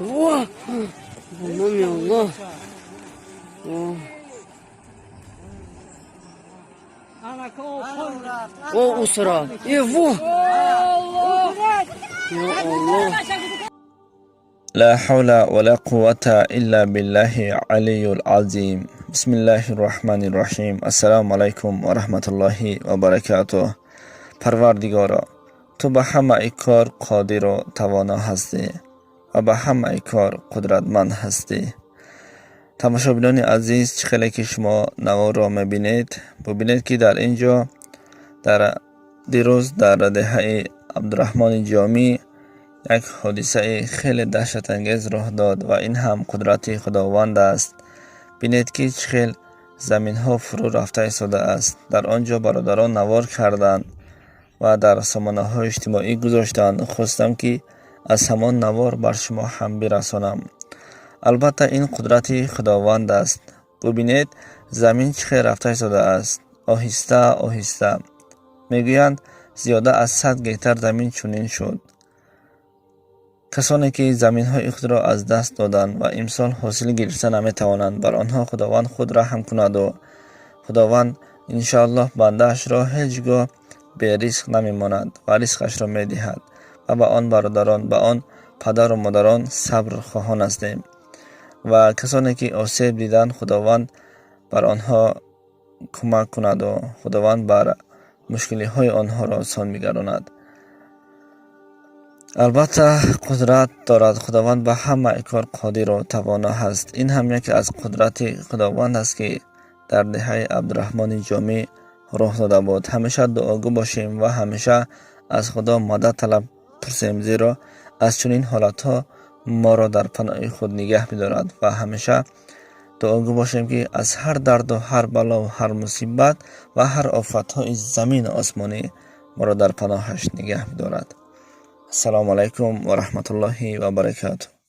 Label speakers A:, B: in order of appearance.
A: Во! Номи Аллоҳ. О, усра. Э, во! Ё Аллоҳ.
B: لا حول ولا قوة إلا بالله العلي العظيم. بسم الله الرحمن الرحيم. السلام عليكم ورحمة الله وبركاته. Парвардигоро, ту ба ҳамаи кор қодиру тавоно ҳастӣ ва ба ҳамаи кор қудратманд ҳастӣ. Тамошобинони азиз, чӣ хеле ки шумо наворро мебинед, бубинед, ки дар ин ҷо дар дирӯз дар деҳаи Абдураҳмони Ҷомӣ як ҳодисаи хеле даҳшатангез рух дод ва ин ҳам қудрати Худованд аст. Бинед, ки чӣ хел заминҳо фурӯ рафта истодааст. Дар он ҷо бародарон навор карданд ва дар сомонаҳои иҷтимоӣ гузоштанд. Хостам, ки аз ҳамон навор бар шумо ҳам бирасонам. Албатта, ин қудрати Худованд аст. Бубинед, замин чӣ хел рафта истодааст, оҳиста оҳиста. Мегӯянд, зиёда аз 100 гектар замин чунин шуд. Касоне ки заминҳои худро аз даст доданд ва имсол ҳосил гирифта наметавонанд, бар онҳо Худованд худ раҳм кунаду Худованд иншоаллоҳ бандаашро ҳеҷ гоҳ беризқ намемонад ва ризқашро медиҳад. Ва ба он бародарон, ба он падару модарон сабр хоҳон ҳастем ва касоне ки осеб диданд, Худованд бар онҳо кӯмак кунаду Худованд бар мушкилиҳои онҳоро осон бигардонад. Албатта, қудрат дорад Худованд, ба ҳамаи кор қодиру тавоно ҳаст. Ин ҳам яке аз қудрати Худованд аст, ки дар деҳаи Абдураҳмони Ҷомӣ рух дода буд. Ҳамеша дуогӯ бошем ва ҳамеша аз Худо мадад талаб пурсем, зеро аз чунин ҳолатҳо моро дар паноҳи худ нигаҳ бидорад, ва ҳамеша дуогӯ бошем, ки аз ҳар дарду ҳар балову ҳар мусибат ва ҳар офатҳои замину осмонӣ моро дар паноҳаш нигаҳ бидорад. Ассалому алайкум ва раҳматуллоҳи ва баракатуҳ.